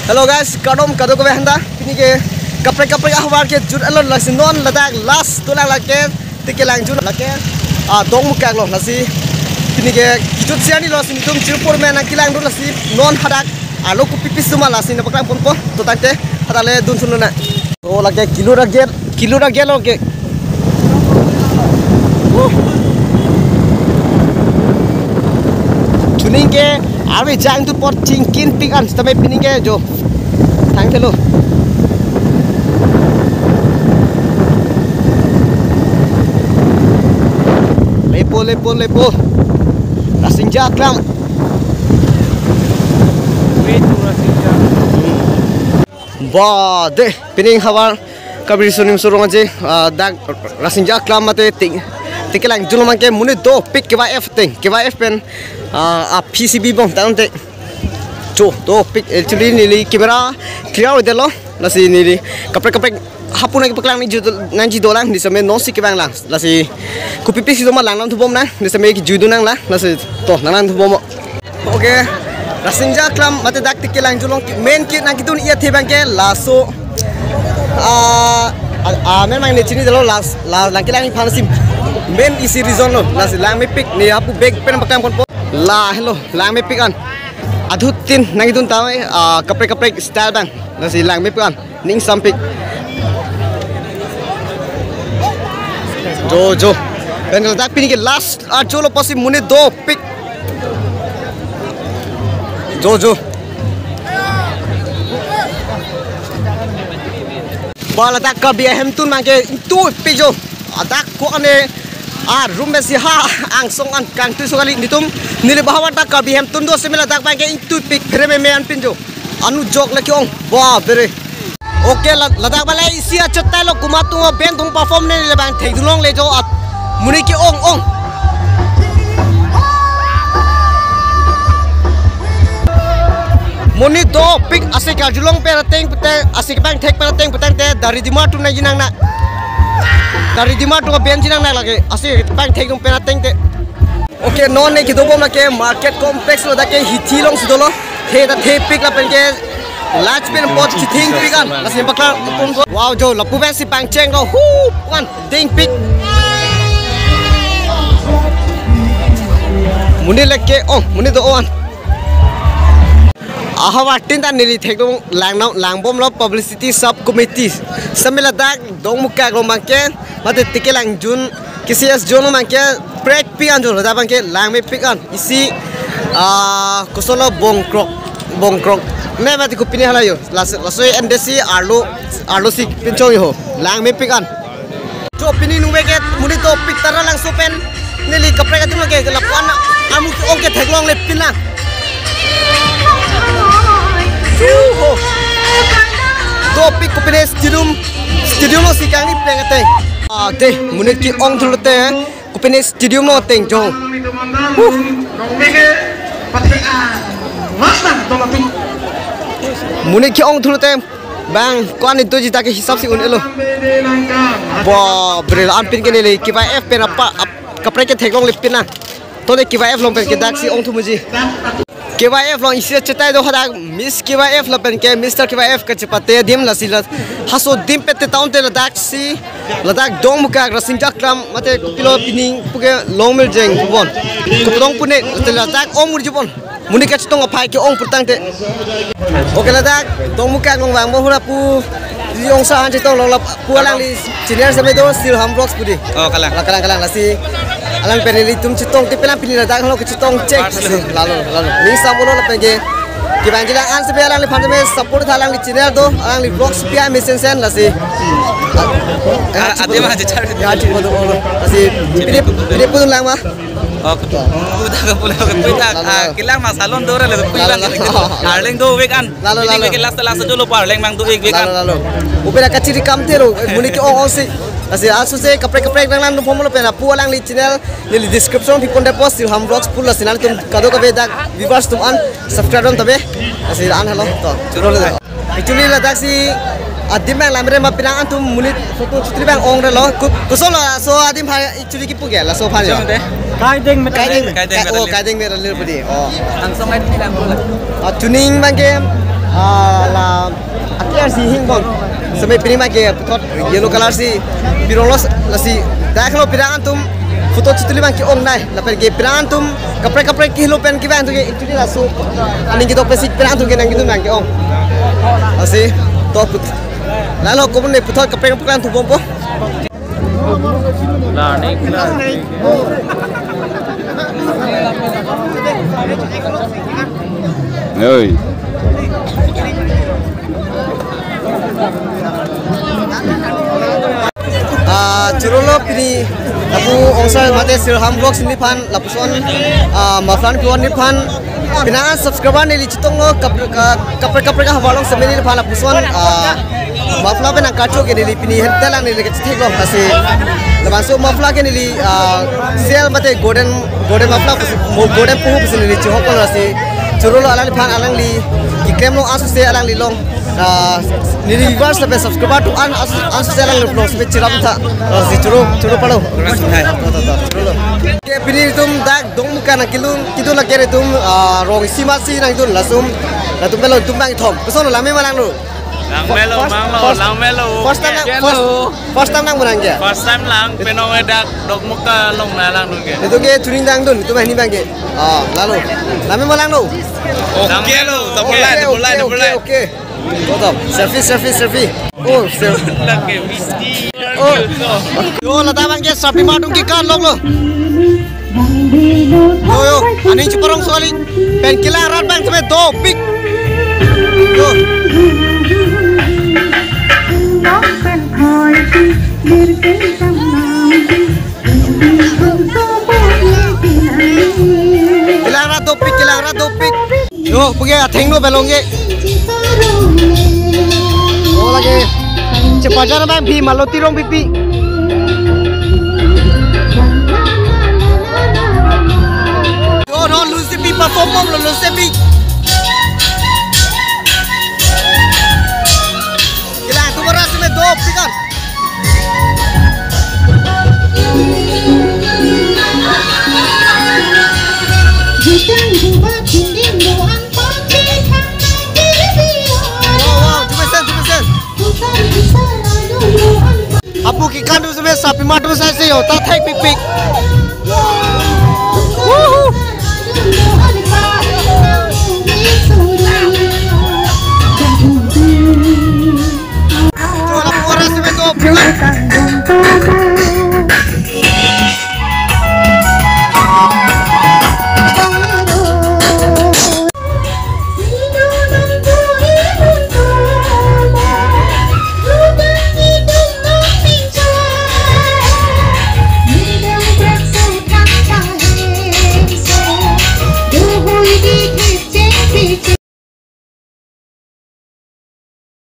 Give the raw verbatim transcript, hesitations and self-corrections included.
Hello guys, kardom kadokave aphanta. Pini ke kaprek kaprek ahavar ke jut along lasi non ladak last dolang lake, Tekelangjun lake, ah, Dongmukak lo lasi. Pini ke kijut siani lo lasi nelitum chirpur me nangkelang dun lasi non hadak arlo kopi pisi ma lasi nangpaklang ponpo. To tangte hadak le dun sunun na. Oh, lake kilo ra get, kilo ra get lo ke. Chuning ke arve jang tu por chingkin pik an sitame pining ke jo. Thank you lo. Lepo, lepo, lepo. Rasinja Aklam. Ba de, pining havar Karbi Riso Nimso Rong Aje, ah, dak Rasinja Aklam mate Te-, Tekelangjun lo abang ke monit dopik K Y F ateng, K Y F pen, ah, a P C B bom tangte. Cho, dopik, actually neli camera clear ave lo, lasi neli kaprek kaprek hapu nangkepaklang nangji do, nangji dolang, neli sitame non si kevang lang, lasi kopi pisi do ma lang nangthu bom nang, neli sitame kejui dun nang lang, lasi to nang nangthu bom. Okay, Rasinja Aklam mate dak Tekelangjun along ke main ke nangkedun-i athe abang ke laso. Ah, ah, ah, main abang ne chini dolo las, la, langkelang aphan si main isi reason lo, lasi langmepik ne hapu bag pen paklang ponpo. La, hello, langmepik an. Adhutin nangkedun tame, ah, kaprek kaprek style abang, lasi langmepik an. Ning sampik. Jo, jo. Pen ladak pini ke last, ah, jo lo pasi monit dopik. Jo, jo. Ba ladak Karbi ahemtun abang ke ingtuipik jo. Adak ko ane, ah, room besi ha angsong an kangtui so kali nelitum. Neli ba havar ta Karbi ahemtun do sitame ladak abang ke ingtuipik phere meme anpin jo. Anu jok lake ong. Ba bere. Okay, la-, ladak balai isi achot ta lo, komat atum abang atum perform ne le abang thekdun longle jo at. Monit ke-ong ong. Monit dopik ase karjulong pen ateng putang, ase kepangthek pen ateng putangte, dari Dimapur atum nangji nang na. Dari Dimapur atum abang ji nang na lake, ase kepangthek atum pen ateng te. Okay, non ne kedo bom lake market complex lo, dak ke hithi along si dolo. The ta thepik lapen ke light pen apot chithengpik an. Lasi paklang pon ko. Wow, jo lapu pensi pangcheng lo. Hu, wan, dingpik. Monit lake, oh, monit do-an. Ahavar tin ta neli thekdun lang na, lang bom lo publicity sub committee. Sitame ladak Dongmukak along abang ke, mate Tekelangjun, K C S Zone along abang ke, prekpik an jo, ladak abang ke langmepik an. Isi, ah, koson lo bongkrok, bongkrok. Ne mate kopine hala jo, las-, laso N D C arlo, arlo si pinchong jo, langmepik an. Jo pini nungve ke monit dopik Taralangso pen neli kaprek atum lake lapu-an amu ke-ong ke theklongle pin lang. Dopik kopine stadium, stadium lo si kangni pleng ateng. Ah, de, monit ke-ong thu lote, kopine stadium lo ateng jo. Huh. Monit ke-ong thu lote. Bang, ko-an itu ji ta ke hisap si un-elo. Ba, bere la anpin ke neli K Y F pen apa, ap-, kaprek ke theklongle pin na. To de K Y F along pen ke dak si ong thu muji. K Y F along isi chetai do hadak Miss K Y F lapen ke Mister K Y F kachepate adim lasi la haso adim pete town te ladak si ladak Dongmukak Rasinja Aklam mate kopilo pining puke Longmirjeng pon. Kopudong pune te ladak ong murji pon. Monit kachetong aphai ke-ong putangte. Okay, ladak Dongmukak along vang mo hura pu, di ong sa han chetong lo lapu alangli channel sitame do Silham Vlogs pu di. Oh, kalang. La kalang kalang lasi alang pen nelitum chetong te pen pini ladak lo kachetong chek. Lalo, lalo. Ning sam ulo lapen ke. Kevang jilang an sitame alangliphan sitame support tha alangli channel do, alangli vlogs pi a mesen sen lasi. Ah, adi ma hajar. Ya, cik bodo bodo. Lasi, pini, pini pun lang ma. Oh, puta ka pula ka puta. Lalo, ah, lalo. Kelang ma salon do ra le pui bang. Lalo, lalo. Arleng dovek an. Lalo, lalo. Ini ke last last dolo pa arleng mang dovek vek an. Lalo, lalo. Upera kachiri kam thero, monit ke-ong ong si. Lasi aso se kaprek kaprek nang lang dum phomo lo pen apu alangli channel neli description pi pon de post Silham Vlogs pu lasi nanglitum kadokave dak viewers atum an subscribe dam tabe. Lasi an halo to. Churo le. Actually ladak si adim bang lamre ma pinang antum monit photo chutri bang ong re lo. Ku-, koson lo so adim pha actually kipu ke laso pha ya. Kaideng met. Kaideng. Kaideng met. Oh, kaideng met lir pudi. Oh. Langsung aja bilang bola. Ah, chuning bang ke Ah, la, aki arsi hingbom. Seme pini ma ke puthot yellow color si pironglo, lasi dak lo pirang atum photo chituli bang ke-ong nai. Lapen ke pirang atum kaprek kaprek kilo pen kevang atum ke actually laso aning kedok pensi pirang atum ke nangkedun bang ke-ong. Lasi to put. Lalo komun ne puthot kaprek kaprek atum bompo. Learning, learning. Oi. Ah, chorolo pini lapu ongsar mate Sirham Vlogs neliphan lapuson, ah, muffler pi-on neliphan pini an subscriber neli chetonglo kap-, ka-, kaprek kaprek ahavar along seme neliphan lapuson, ah, muffler pen nangkachok ke neli pini hen telang neli kachetheklo lasi. Labangso muffler ke neli, ah, sale mate golden, golden muffler pusi, mo-, golden puhu pusi neli chehoklo lasi. Chorolo alangliphan alangli keklemlo asuse alangli along, ah, neli viewers lapen subscriber atum an asu-, asuse alangli along seme cheraptha. Lasi choro, choro palo. Hai. To, to, to, chorolo. Ke pini itum dak Dongmuka nangkelun, kedun lake itum, ah, rong isi masi nangdun lason, latum pelo itum bang kethom. Koson lang me ma langno? Lang melo, first, manglo, first, lang melo. First time nang, first, first time nang menang ke? First time lang, penong edak Dongmuka along nang langdun ke. Itum ke tuning dangdun, itum hini bang ke. Ah, lalo. Lang me ma langno? Lang melo, double line, double line, double line. Okay, okay. Selfie, selfie, selfie. Oh, selfie. Lake misti. Oh. Yo, lata bang ke Srapi Mart atum kekan longlo. Yo, yo, aning cheparong soli. Pen kelang rat bang seme dopik. Yo. Kelang rat dopik, kelang rat dopik. Yo, puke athengno belong ke. Oh, lake. Chepajar bang phi Maloti Rongpipi. Yo, no, lusi pi perform lo, lusi pi. Kelang atum rat seme dopik kan. Wow, wow, tumesen, tumesen. Apu kekan atum seme Srapi Mart atum sai se yo, ta thekpikpik.